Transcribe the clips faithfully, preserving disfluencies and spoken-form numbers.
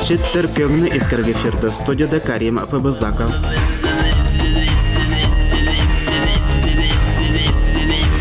Читір кӧңні искіріг эфирде, студияда Карим Пыбызаков.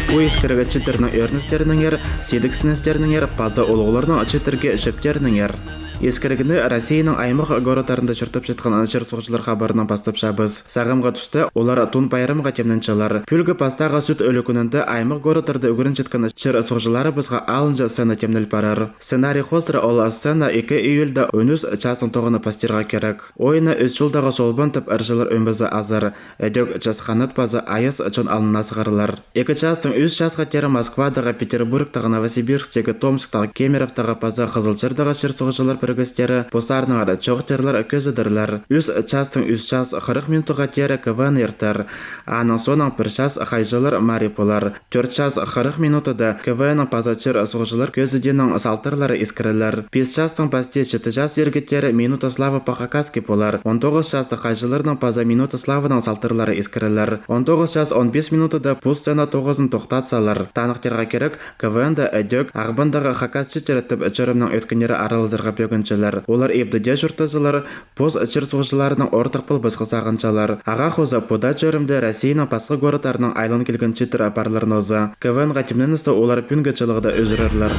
Пу искіріг читірнің ӧріністерінеңер, сидіксіністерінеңер паза улуғларның читірге чӧптерінеңер. Искірігні Россияның аймах городтарында чуртапчатхан чир-суғҷылар хабарынаң пастапчабыс. Сағамғы туста олар Тун пайрамға тимненчелер. Пӱӱлгі пастағы сӱт ӱлӱкӱнінде аймах городтарда ӱгренчеткен чир-суғҷыларыбысха алынҷа сцена тимнел парар. Сценарий хоостыра ол сцена ікі июльда он ӱс частаң тоғынып пастирға кирек. Ойынны «Ӱс чолдағы солбан» тіп ырҷылар ӧмезі азар. Ідӧк «Час ханат» паза «Айас чон» алнына сығарлар. Ікі частаң ӱс часха теере Москвадағы, Петербургтағы, Новосибирсктегі, Томсктағы, Кемеровтағы паза Хызылчардағы чир-суғҷылар пірігістері постарынаңар чоохтирлар, кӧзідерлер. Ӱс частаң ӱс час хырых минутха теере КВН иртер. Аның соонаң пір час хайҷылар марии полар. Тӧрт час хырых минутада КВН-нің паза чир-суғҷылар кӧзідиинің салтарлары искірілер. Пис частаң пасти читі час ирге теере «Минута славы по-хакасски» полар. Он тоғыс часта хайҷыларның паза «Минута славының» салтарлары искірілер. Он тоғыс час он пис минутада пу сцена тоғызын тохтат салар. Таныхтирға кирек, КВН-да ідӧк Ағбандағы «Хакас читіре» тіп чӧрімнің ӧткіннері аралазарға пӧгінчелер. Олар ибде дее чуртазалар, пос чир-суғҷыларынаң ортых полбасха сағынчалар. Ағаа хоза пу даа чӧрімде Россияның пасха городтарынаң айлан килген читір парлар нооза. КВН-ға тимненісті олар пӱӱнгі чылығда ӱзӱрерлер.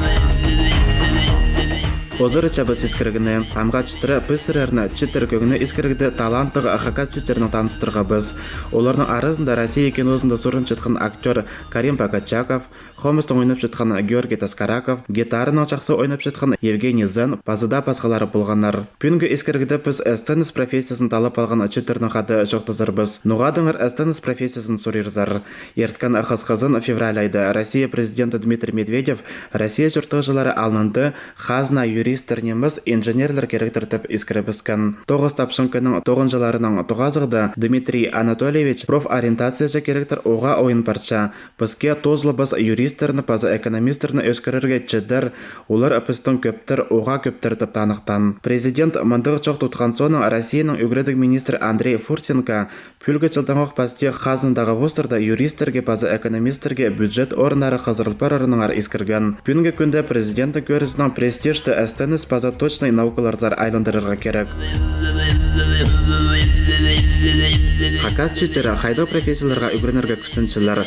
Узаратчабыс искірігні. Амға читіре піс сірерні читір кӧңні искірігде таланттығ хакас читірінең таныстырғабыс. Оларның аразында Россия кинозында сурынчатхан актёр Карим Богачаков, хомыстаң ойнапчатхан Георгий Таскараков, гитаранаң чахсы ойнапчатхан Евгений Зен паза даа пасхалары полғаннар. Пӱӱнгі искірігде піс эстенес профессиязын таллап алған читірнең хада чоохтазарбыс. Ноғадаңар эстенес профессиязын сурирзар. Ирткен хысхызын, февраль айда, Россия президенті Дмитрий Медведев Россия чуртағҷылары алнында хазна юристтер нимес, инженерлер киректер тіп искірібіскен. Тоғыс тапчаңканың тоғынҷыларынаң тоғазығда Дмитрий Анатольевич профориентацияҷа киректер уғаа ойын парча. Піске тоозылбас юристтерні паза экономисттерні ӧскірерге читер, олар пістің кӧптер, уғаа кӧптер тіп таныхтаан. Президент мындағ чоох тутхан соонаң Россияның ӱгредіг министрі Андрей Фурсенко пӱӱлгі чылдаң ох пасти хазнадағы вузтарда юристтерге паза экономисттерге бюджет орыннары хазырыл парарынаңар искірген. Пӱӱнгі кӱнде президенттің кӧрізінең престижті эстенес паза точнай наукаларзар айландырарға кирек. Хакас читіре хайдағ профессияларға ӱгренерге кӱстенчелер?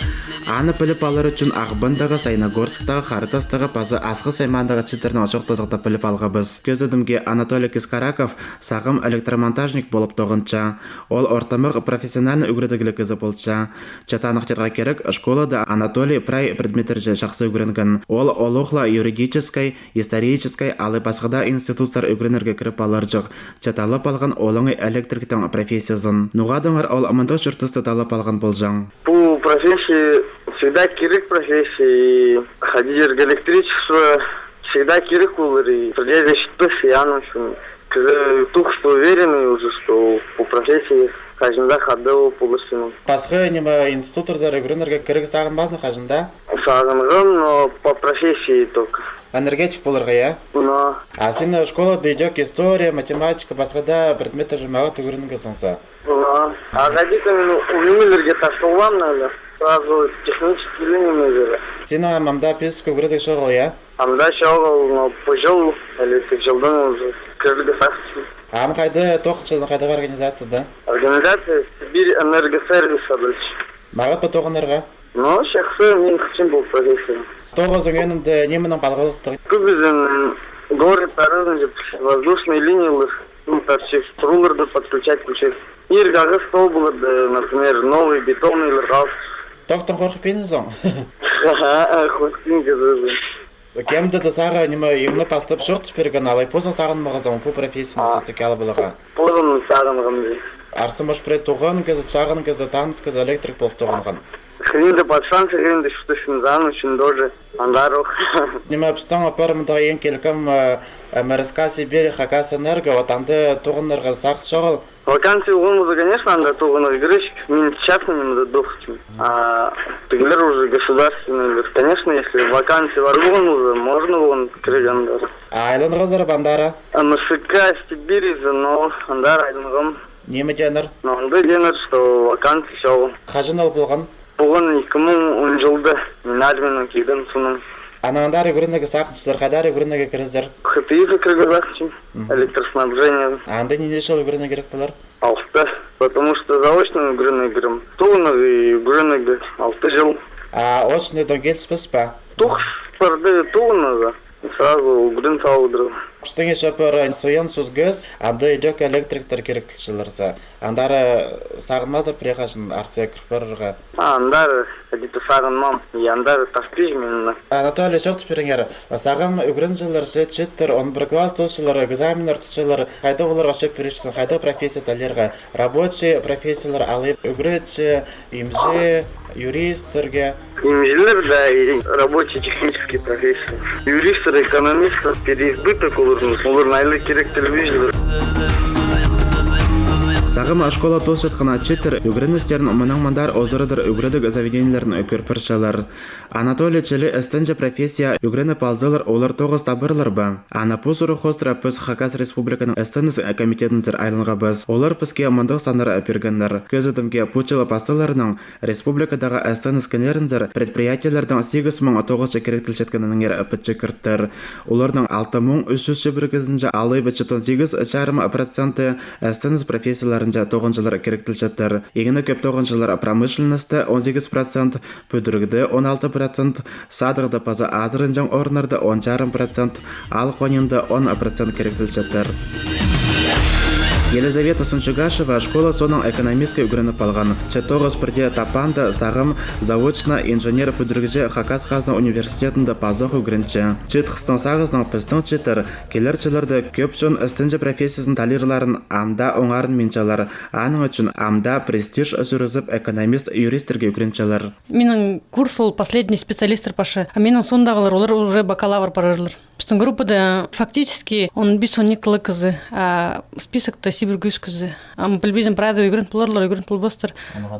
Аны піліп алар ӱчӱн Ағбандағы, Саяногорсктағы, Хара Тастағы паза Асхыс аймаандағы читірнең чоохтазығда піліп алғабыс. Кӧзідімге, Анатолий Кискараков сағам электромонтажник полып тоғынча. Ол ортымах профессиональнай ӱгредігліг кізі полча. Че таныхтирға кирек, школада Анатолий прай предметтерҷе чахсы ӱгренген. Ол олох ла юридическай, историческай алай пасха даа институттар ӱгренерге кіріп аларҷых. Че таллап алған олаңай электриктің профессиязын. Ноғадаңар ол мындағ чуртасты таллап алған полҷаң? Пу профессия всегда кирек профессия, и ходить к электричеству всегда кирек полар, и пірдеезі читпес, и аның ӱчӱн кізі только что уверенный уже, что пу профессия хаҷан даа хада полар синің. Пасха ниме институттарда ӱгренерге кирек сағынмазың хаҷан даа? Сағынғам, но по профессии только. Энергетик поларға, я? Но. А син школада идӧк история, математика, пасха даа предметтерҷе мағат ӱгренгезің за. Но. А хайди-да мин ол нимелерге тасталғам, наверное. Сразу технический нимелерге. Синің амда физика ӱгредіг чоғыл, я? Амда чоғыл, но пу чыл, или тік чылдаң уже кірерге сағынчам. Ам хайда тоғынчазың, хайдағ организацияда? Организация Сибирь энергосервис адалча. Мағат па тоғынарға? Ну, чахсы, мин хынчам пу профессияны. Тоғызың ӧӧнінде нименең палғалыстығ? Кӧбізін город аразында воздушный линиялар, ну, торчит, трубаларды подключать, включать. Ирге ағас столбаларды, например, новый бетонныйлар халып. Тоғыстаң хорыхпинзың? Ха-ха, хорыхпин кізі. Кем-де сағаа ниме, иңні пастап чоохтап пирген, алай позың сағынмағазың пу профессияны все-таки алып аларға? Позым сағынғам дее. Арса, может, пірее туған кізі, чағын кізі, таныс кізі электрик полып тоғынған? Хыринда пасчаң, хыринда чуртапчам, аның ӱчӱн тоже андар ох. Ниме, пістің апарымдағы иң килкім, э, МРСК Сибирь, Хакас Энерго, вот анда тоғынарға сағыс чоғыл. Вакансия полған полза, конечно, анда тоғынарға кирек. Мин частный нимеде тоғынчам. А тігілер уже государственныйлар. Конечно, если вакансия пар полған полза, можно полған кирерге андар. А айланғазар ба андар? МРСК Сибирь, но андар айланғам. Ниме тееннер? Но анда тееннер, что вакансия чоғыл. Хаҷан ол полған? Полған ікі муң он чылда. Мин армиянаң килген соонаң. Анаң андар ӱгренерге сағынчазар, хайдар ӱгренерге кирезер? ХТИ-ге кірерге сағынчам. Мгм. Электроснабжение. Анда нинҷе чыл ӱгренерге кирек полар? Алты. Потому что заочно ӱгренерге кирем. Тоғынарға и ӱгренерге алты чыл. А очно даа киліспес пе? Тоғыс парды тоғынарға. Сразу ӱгрен салдырым. Пістің ещё пір Соян Сузгіс, анда идӧк электриктер кирек тілчелер за. Андар сағынмазар пірее хаҷан Арсай кіріп парарға? А, андар, хайди-да сағынмаам. И андар таспиҷым мин. Анатолий, чоохтап пиріңер. Сағам ӱгренҷілер, че, чииттер, он пір класс тоосчылар, экзаменнер тутчалар. Хайда оларға чӧп пирерҷіксің, хайда профессия таллирға? Рабочий профессиялар алай, ӱгретчі, имҷі, юристтерге. Имҷілер, да, и рабочий технический профессия. Юристтер, экономисттер, переизбыток оларның, олар айлығ кирек тілбинчелер. Сағам школа тоосчатхан чииттер ӱгреністерін мынаң мындар озырадыр ӱгредіг заведениелерін кӧр парчалар. Анатолий чіли істенҷі профессия ӱгреніп алзалар, олар тоғыс табарлар ба? Аны пу сурығ хоостыра піс Хакас Республиканың істеніс комитетінзер айланғабыс. Олар піске мындағ саннар пиргеннер. Кӧзідімге, пу чыл пасталарынаң республикадағы істеніскеннерінзер предприятиелердең сигіс муң тоғысчы киректелчеткеннеңер пічіктер. Оларның алты муң ӱс чӱс чибіргізінҷі алай читон сигіс чарым проценті істеніс профессияларынҷа тоғынҷылар киректелчеттер. Иң кӧп тоғынҷылар промышленностьта, он сигіс процент, пӱдірігде, он алты процент, садығда паза азыранҷаң орыннарда, он чарым процент, аал хонинда, он процент киректелчеттер. Елизавета Сунчугашева школа соонаң экономистке ӱгреніп алған. Че тоғыс пірдее таппаанда сағам заочно инженер пӱдірігҷі Хакас хазна университетінде пазох ӱгренче. Чиит хыстың сағызынаң пістің чииттер килер чылларда кӧп чон істенҷі профессиязын таллирларын ам даа оңарынминчалар. Аның ӱчӱн ам даа престиж сӱрізіп, экономист, юристтерге ӱгренчелер. Минің курс ол последний специалисттер пасча, а минің соондағы олар, олар уже бакалавр парарлар. Пістің группада фактически он пис, он ікі ла кізі, а списокта сибіргі ӱс кізі. Ам пілбинчем, прайзы ӱгрен поларлар, ӱгрен полбастар.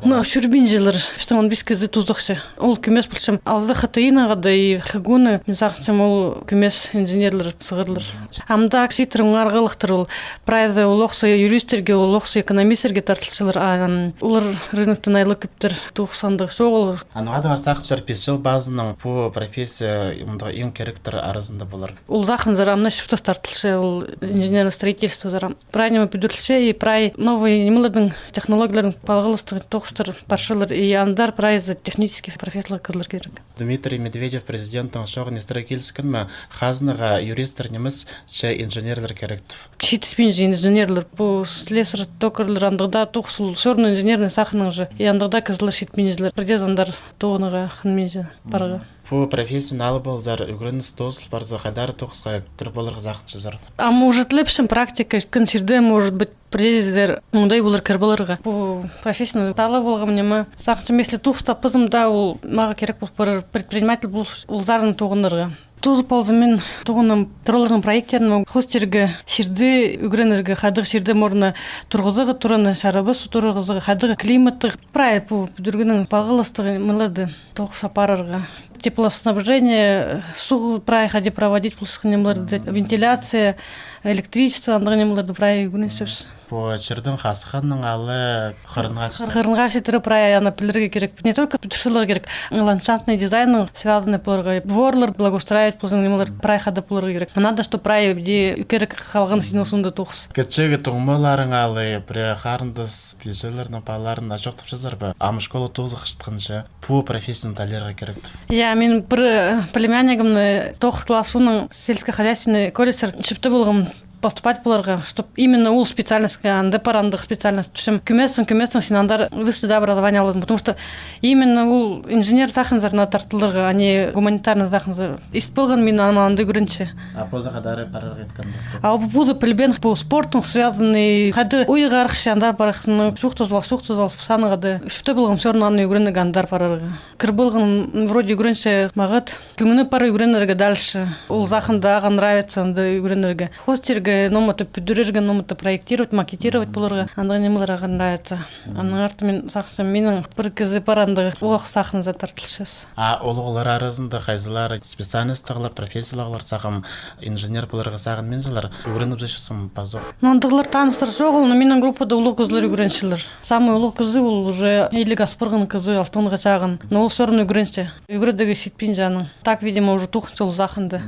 Но сӱрбинчелер, пістің он пис кізі тузахча. Ол кӧмес полчам. Алза ХТИ-ны хада и ХГУ-ны, мин сағынчам, ол кӧмес инженерлер сығарлар. Ам даа чииттер оңарғалыхтар ол. Прайзы олох за юристтерге, олох за экономисттерге тартылчалар, а, ам, олар рыноктаң айлығ кӧптер, тоғыс андағ чоғыл. А ноға даа сағынчазар, пис чыл пазынаң пу профессия мындағ иң киректер аразында полар? Ол сағынзар, ам на чуртас тартылча, ол инженерное строительствозар ам. Прай ниме пӱдірілче, и прай новый нимелернің, технологияларның палғалыстығ тоғыстар парчалар, и андар прайзы технический профессиялығ кізілер кирек. Дмитрий Медведев президенттің чооғын истіре киліскен ме, хазнаға юристтер нимес, че инженерлер кирек тіп? Читіспинче инженерлер, пу слесарь, токарьлар, андағ даа тоғыс, ол всё равно инженерный саханың же. И андағ даа кізілер читпинчелер. Пірдеезі андар тоғынарға хынминче парға. Пу профессияны алып алзар, ӱгреніс тоозыл парза, хайдар тоғысха кіріп аларға сағынчазар? Ам уже тілепчем, практика иткен чирде, может быть, пірдеезі оңдай полар кіріп аларға. Пу профессияны таллап алғам, ниме. Сағынчам, если тоғыс таппазам даа, ол мағаа кирек пол парар, предприниматель пол, ол сарын тоғынарға. Тоозып алзам, мин тоғынам тӧрелернің проекттерін, хоостирға чирді ӱгренерге, хайдағ чирде морны турғызарға, тураны чарабас турғызарға, хайдағ климаттығ, прай пу пӱдірігнең палғалыстығ нимелерді тоғыс апарарға. Теплоснабжение, суғ прай хайди проводить полысхан нимелерді, вентиляция, электричество, андағ нимелерді прай ӱгренчебіс. Пу чирдің хазханның алай хырынға читіре. Хырынға читіре прай аны пілерге кирек. Не только пӱдірчелерге кирек, ландшафтный дизайннаң связанный поларға, дворлар благоустраивать ползаң, нимелер прай хада поларға кирек. Надо, чтоб прай ӱдее кирек халған синің соонда тоғыс. Кічіг туңмаларың алай, пірее харындас пиҷелернің палаларын ачохтапчазар ба? Ам школа тоозылчатханҷа, пу профессияны таллирға кирек тіп. Я, мин пір, э, племяннигімні тоғыс классының сельскохозяйственный колледжсер чӧптеп алғам поступать поларға, чтоб именно ол специальностьха, анда пар андағ специальность. Тіпчем, кӧместең, кӧместең син андар высшее образование аларзың, потому что именно ол инженер сахынзар на тартыларға, а не гуманитарный сахынзар. Истіп алғам мин, ам анда ӱгренче. А позы хайдар парарға иткенде? А позы пілбеем, пу спортнаң связанный, хайди ойға арахча андар парарға, чоохтазып ал, чоохтазып ал, санаға даа. Чӧптеп алғам всё равно аны ӱгренерге, андар парарға. Кіріп алғам, вроде ӱгренче, мағат кӧңні пар ӱгренерге дальше. Ол сағам даа ағаа нравится анда ӱгренерге. Хоостирға Э, номаты пӱдірерге, номаты проектировать, макетировать поларға. Андағ нимелер ағаа нравится. Аның арты мин сағынчам, минің пір кізі пар андағ улуғ сахназар тартылчаң. А улуғлар аразында хайзылары специальностьтағылар, профессиялығлар, сағам, инженер поларға сағынминчалар, ӱгреніп чӧрчезің пазох? Ну, андағлар таныстар чоғыл, но минің группада улуғ кізілер ӱгренчелер. Самый улуғ кізі ол уже илиг ас парған кізі, алтонға чағын. Но ол всё равно ӱгренче. Ӱгредігі читпинче аның. Так, видимо, уже тоғынча ол сахнада.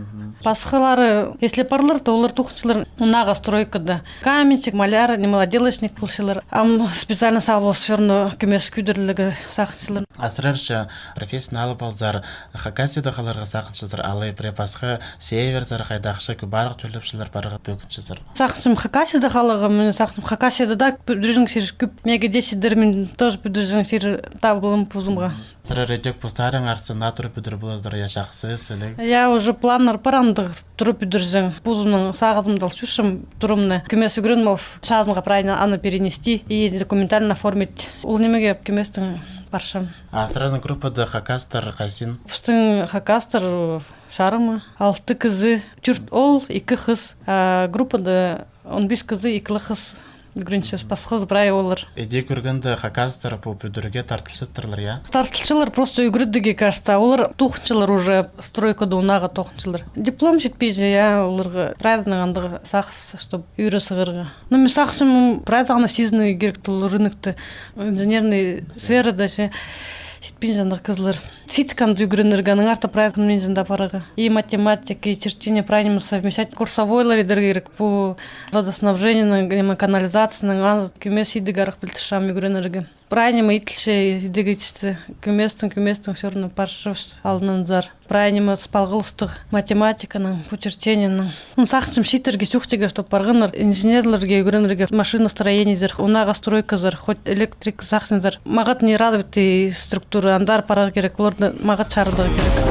Пасхалары, если парлар, то олар тоғынчалар мындағы стройкада. Каменщик, маляр, ниме, отделочник полчалар. Ам специальность алып алза, всё равно кӧмес кӧдірілерге сағынчалар. А сірер че профессияны алып алзар, Хакасияда халарға сағынчазар, алай пірее пасха северзер, хайдағ че кӧп парах тӧлепчелер, парарға пӧгінчезер? Сағынчам Хакасияда халарға, мин сағынчам Хакасияда даа пӱдірҷең чир кӧп. Меге дее чидер, мин тоже пӱдірҷең чир табылам позымға. Сірер ідӧк постарыңар сынап тура пӱдіріп поларзар, я, чахсы, сіліг? Я, уже планнар пар андағ тура пӱдірҷең. Позымның сағызымда ал чӧрчем турымны. Кӧмес ӱгреніп алып, чазынға правильно аны перенести и документально оформить. Ол нимеге кӧместең парчам. А сірернің группада хакастар хайзы? Пістің хакастар, э, чарымы, алты кізі, тӧрт оол, ікі хыс. А группада он пис кізі, ікі ле хыс. Ӱгренчебіс, пасхазы прай олар. Іди кӧргенде, хакастар пу пӱдірерге тартылчаттырлар, я? Тартылчалар, просто ӱгредігі, кажется, олар тоғынчалар уже, стройкада, оннаңар тоғынчалар. Диплом читпинче, я, оларға прайзының андағ сағыс, чтоб ӧӧре сығарға. Ну, мин сағынчам, прайзы аны сизінерге кирек тыл рынокты, инженерный сферада че читпинче андағ кізілер. Сидік анда ӱгренерге, аның арты прай кӧмес чонда парарға. И математика, и черчение, прай ниме совмещать. Курсовойлар идерге кирек. Пу водоснабжениенің, ниме, канализацияның, аны кӧмес идӧк арах пілдірчем ӱгренерге. Прай ниме иділче, идӧк иділче. Кӧместең, кӧместең всё равно парчабыс алнынзар. Прай ниме спалғалыстығ математиканың, пу черчениенің. Ну, сағынчам чииттерге чоохтирға, чтоб парғаннар инженерлерге ӱгренерге, машиностроениезер, оннаңар стройказар, хоть электрик сахназар. Мағат неразвитый структура, андар парарға кирек, оларны мағат чарыдарға кирек.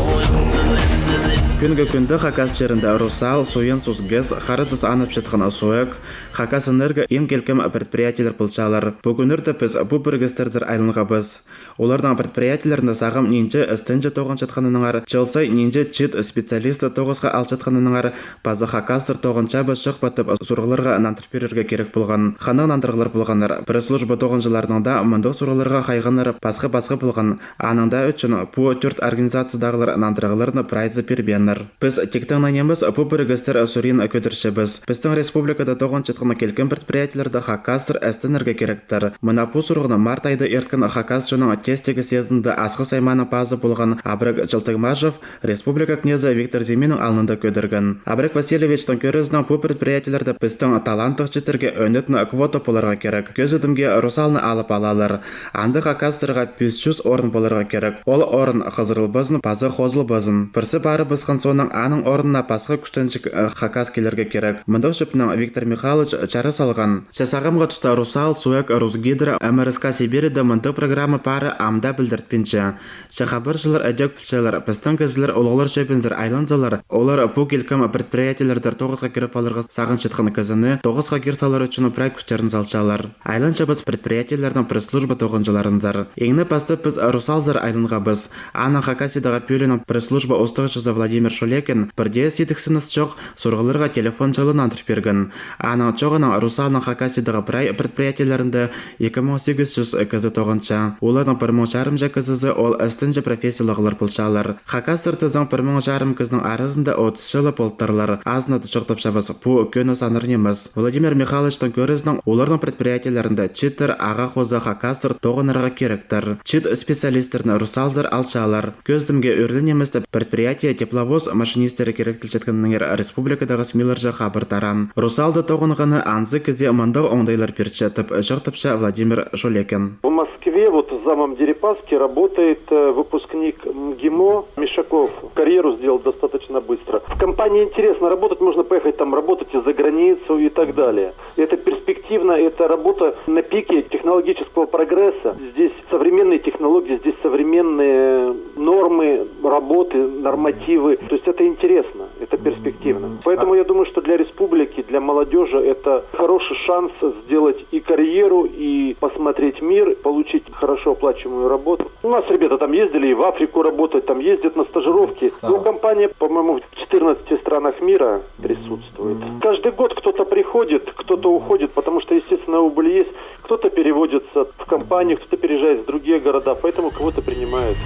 Кӱнгі кӱнде Хакас чирінде «Русал», «Суйын», «Сус ГЭС», «Хара тас» анып чатхан «СУЭК», «Хакасэнерго» иң килкім предприятиелер полчалар. Пу кӱннерде піс пу пірігістерзер айланғабыс. Оларның предприятиелерінде сағам нинҷе істенҷі тоғынчатханынаңар, чыл сай нинҷе чиит специалист тоғысха алчатханынаңар, паза хакастар тоғынча ба, чох па тіп сурығларға нандырып пирерге кирек полған. Хынығ нандырығлар полғаннар. Пресс-служба тоғынҷыларының даа мындағ сурығларға хайғаннары пасха-пасха полған. Аның даа ӱчӱн пу тӧрт организациядағылар нандырығларны прайзы пирбееннер. Піс тиктең наа нимес пу пірігістер сурин кӧдірчебіс. Пістің республикада тоғынчатхан килкім предприятиелерде хакастар істенерге киректер. Мына пу сурығны март айда ирткен хакас чонның тестегі съездінде Асхыс аймааның пазы полған Абрек Чалтыгмашев республика кнезі Виктор Зиминнің алнында кӧдірген. Абрек Васильевичтің кӧрізінең, пу предприятиелерде пістің таланттығ чииттерге ӧнетін квота поларға кирек. Кӧзідімге, «Русалны» алып алалар. Анда хакастарға пис чӱс орын поларға кирек. Ол орын хызырылбазын паза хозылбазын. Пірсі парыбысхан соонаң, аның орнына пасха кӱстенҷік, э, хакас килерге кирек. Мындағ чӧпнең Виктор Михайлович чарыс алған. Че сағамғы туста «Русал», «СУЭК», «Русгидро», «МРСК Сибириде» мындағ программа пары ам даа пілдіртпинче. Че хабарҷылар ідӧк пілчелер, пістің кізілер улуғлар чӧбінзер айланзалар, олар пу килкім предприятиелердер тоғысха кіріп аларға сағынчатхан кізіні тоғысха кир салар ӱчӱн прай кӱстерін салчалар. Айланчабыс предприятиелернің пресс-служба тоғынҷыларынзар. Иң не пастап піс «Русалзар» айланғабыс. Аның Хакасиядағы пӧлиинің пресс-служба устағҷызы Владимир Шулекин пір дее сидіксініс чох сурығларға телефон чылы нандырып пирген. Аның чооғынаң «Русалның» Хакасиядағы прай предприятиелерінде ікі муң сигіс чӱс кізі тоғынча. Оларның пір муң чарымҷа кізізі ол істенҷі профессиялығлар полчалар. Хакастар тізең пір муң чарым кізінің аразында отыс чылы полтырлар. Азынада чоохтапчабыс, пу кӧні саннар нимес. Владимир Михайловичтің кӧрізінең, оларның предприятиелерінде чииттер, ағаа хоза хакастар тоғынарға киректер. Чиит специалистерні «Русалзар» алчалар. Кӧзідімге, ӧрінер нимес тіп, предприятие тепловоз машинистері киректелчеткеннеңер республикадағы СМИ-ларҷа хабар тараан. «Русалда» тоғынғаны анзы кізее мындағ оңдайлар пирче тіп чоохтапча Владимир Шулекин. В Москве, вот в замом Дерипаски, работает, э, выпускник МГИМО Мишаков. Карьеру сделал достаточно быстро. В компании интересно работать, можно поехать там работать и за границу и так далее. Это перспективно, это работа на пике технологического прогресса. Здесь современные технологии, здесь современные нормы работы, нормативы. То есть это интересно. Это перспективно. Поэтому я думаю, что для республики, для молодёжи это хороший шанс сделать и карьеру, и посмотреть мир, получить хорошо оплачиваемую работу. У нас ребята там ездили и в Африку работать, там ездят на стажировки. Но компания, по-моему, в четырнадцати странах мира присутствует. Каждый год кто-то приходит, кто-то уходит, потому что, естественно, убыль есть. Кто-то переводится в компанию, кто-то переезжает в другие города, поэтому кого-то принимают.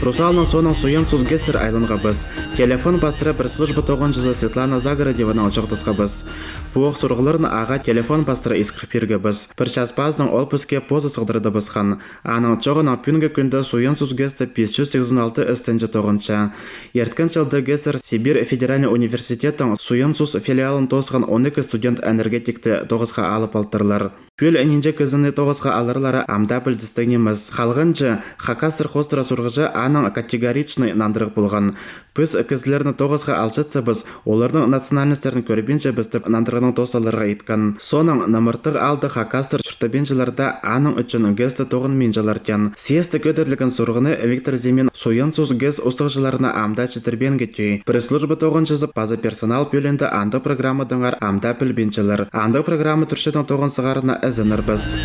Русалның соонаң Суянсус ГЭС-тер айланғабыс. Телефон пастыра пресс-служба тоғынҷызы Светлана Загородневанаң чоохтасхабыс. Пу ох сурығларны ағаа телефон пастыра искір пиргебіс. Пір час пазынаң ол піске позы сығдырадыбысхан. Аның чооғынаң пӱӱнгі кӱнде Суянсус ГЭС-те пис чӱс сигізон алты істенҷі тоғынча. Ирткен чылда ГЭС-тер Сибирь федеральный университеттің Суянсус филиалын тоосхан он ікі студент-энергетикті тоғысха алып алтырлар. Пӱӱл нинҷе кізіні тоғысха аларлары ам даа пілдістіг нимес. Халғанҷы хакастар хоостыра сурғаҷаң аның категоричный нандырығ полған. Піс кізілерні тоғысха алчатсабыс, оларның национальностьтарын кӧрбинчебіс, тіп нандырығның тоозаларға иткен. Соонаң нымырттығ аалда хакастар чуртабинчалар даа, аның ӱчӱн ГЭС-те тоғынминчалар теен. Съездте кӧдірілген сурығны Виктор Зимин Суянсус ГЭС устағҷыларына ам даа читірбеенге тӧӧй. Пресс-служба тоғынҷызы паза персонал пӧлиинде андағ программадаңар ам даа пілбинчелер. Андағ программа турчатхан тоғын сығарына ізенербіс.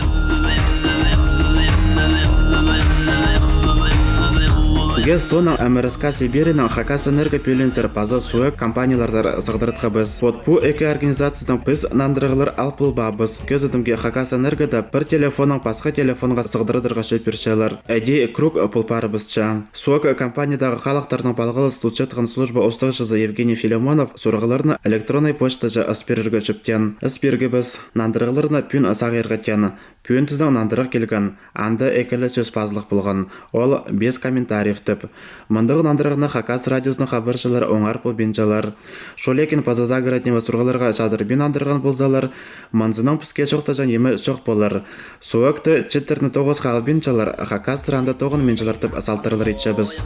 ГЭС соонаң МРСК Сибирьнің Хакасэнерго пӧлиинзер паза СУЭК компанияларзар сығдыратхабыс. Вот пу ікі организациядаң піс нандырығлар ал полбаабыс. Кӧзідімге, Хакасэнергода пір телефоннаң пасха телефонға сығдырадарға чӧп пирчелер. Іди круг пол парыбысча. СУЭК компаниядағы халыхтарнаң палғалыс тутчатхан служба устағҷызы Евгений Филимонов сурығларны электронный почтаҷа ыс пирерге чӧптеен. Ыс пиргебіс, нандырығларны пӱӱн сағирға теен. Пӱӱн тізең нандырығ килген, анда ікі ле сӧс пазылығ полған. Ол «без комментариев» тіп. Мындағ нандырығны Хакас радиозының хабарҷылары оңар полбинчалар. Шуляйкин паза Загороднева сурығларға чадырбин нандырған ползалар, мынзынаң піске чоохтаҷаң ниме чох полар. СУЭК-те чииттерні тоғысха албинчалар, хакастар анда тоғынминчалар тіп салтарлар итчебіс.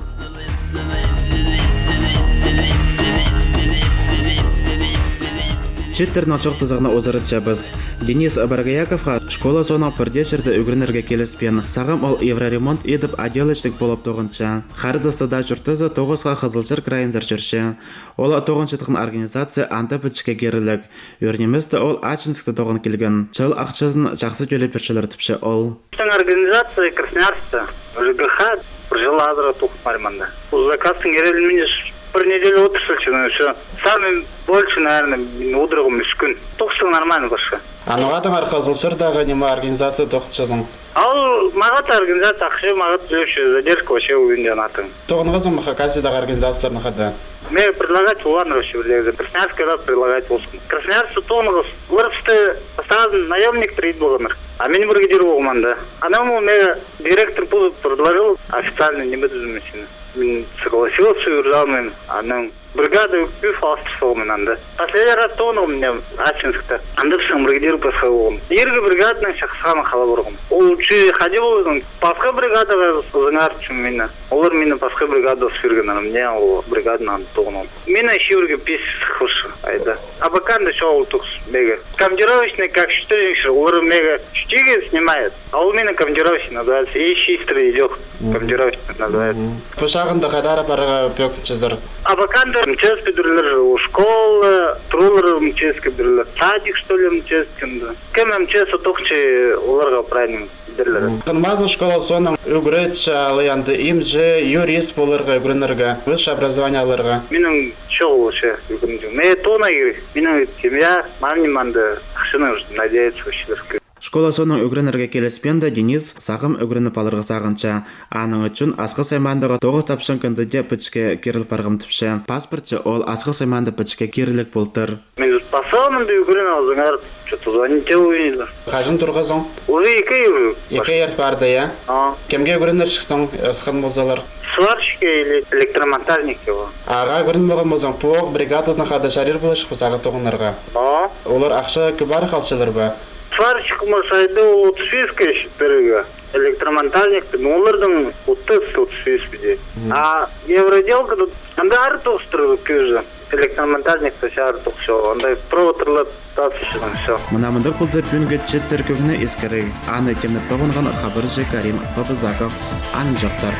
Чииттернең чоохтазығны узаратчабыс. Денис Боргояковха школа соонаң пір дее чирде ӱгренерге киліспеен. Сағам ол евроремонт идіп, отделочник полып тоғынча. Харитаста даа чуртаза, тоғысха Хызылчар крайынзар чӧрче. Ол тоғынчатхан организация анда пічікке киріліг. Ӱр ниместе ол Ачинскте тоғын килген. Чыл ахчазын чахсы тӧлеп пирчелер тіпче ол. Пістің организация Красноярскта, ЖКХ, пір чыл азыра тоғын парим анда. Ол заказтың ирелін мин пір неделя одырчам, ну и всё. Самый больше, наверное, мин одырғам ӱс кӱн. Тоғыстың нормально пасха. А ноға таңар Хызылчардағы ниме организация тоғынчазың? Ол мағат организация, ахча мағат, вообще задержка вообще уйынҷаң атын. Тоғынғазың ма Хакасиядағы организацияларнаң хада? Мағаа предлагать полғаннар вообще, Красноярскайда предлагать полған. Красноярскта тоғынғабыс, олар пісті пастағызын наёмниктер ит полғаннар. А мин бригадир полғам анда. Анаң ол мағаа директор пу предложил официально ниме тӱзімге. Мин согласился, ӱр салғам мин. Анаң бригада ӧкпе, пастырғам мин анда. Последний раз тоғынғам мин Ачинскта. Анда пістің бригадир пасха полған. Иргі бригаданаң чахсыхтаң хал парғам. Ол чӱ хайди ползын, пасха бригадаға сығарчам мині. Олар мині пасха бригадаға пиргеннер, мин ол бригаданаң тоғынғам. Мині чибіргі пис хыршы айда. Абаканда чоғыл тоғыс мағаа. Командировочный, как читірінче, олар мағаа читіге снимает. А ол мині командировочный называется. И чистый идёт. Командировочный называется. Пу чағында хайдар парарға пӧгінчезер? Абаканда МЧС пӱдірерлер, школа, туралар МЧС-ке пӱдірерлер. Садик, что ли, МЧС-ке. Кем МЧС-ке тоғынча, оларға правильно пӱдірерлер. Хынмазы школа соонаң ӱгретчі, алай анда имҷі, юрист поларға ӱгренерге, высшее образование аларға? Минің чоғыл вообще ӱгренҷең. Мағаа тоғынарға кирек. Минің семья, мама, ниме анда, ахчанаң надеяться вообще. Школа соонаң ӱгренерге киліспеенде, Денис сағам ӱгреніп аларға сағынча. Аның ӱчӱн Асхыс аймаандағы тоғыс тапчаң кінде дее пічікке киріл парғам тіпче. Паспортчы ол Асхыс аймаанда пічікке киріліг полтыр. Мин пасха мында ӱгреніп алзаңар, что-то звонить те ойнайды. Хаҷан турғазың? Уже ікі ай. Ікі ай парды, я? А. Кемге ӱгренерҷіксің, ысхан ползалар? Сварщикке или электромонтажникке ба. Ағаа ӱгреніп алған ползаң, пу ох бригададаң хада чарир поларҷых па сағаа тоғынарға? А. Олар ахча кӧп ары халчалар ба? Сварщик ма, шайды ол отыс писке пирерге. Электромонтажникті, ну, оларның отыс, отыс пис піди. А евроотделкада анда ары тоғыстырып кӧрзе. Электромонтажникті чарир тоғыс чоғыл. Анда проводтар тас ӱчӱн, всё. Мына мындағ полды пӱӱнгі чииттер кӧңні искіріг. Аны тимнеп тоғынған хабарҷы Карим Бабазаков. Анымҷохтар.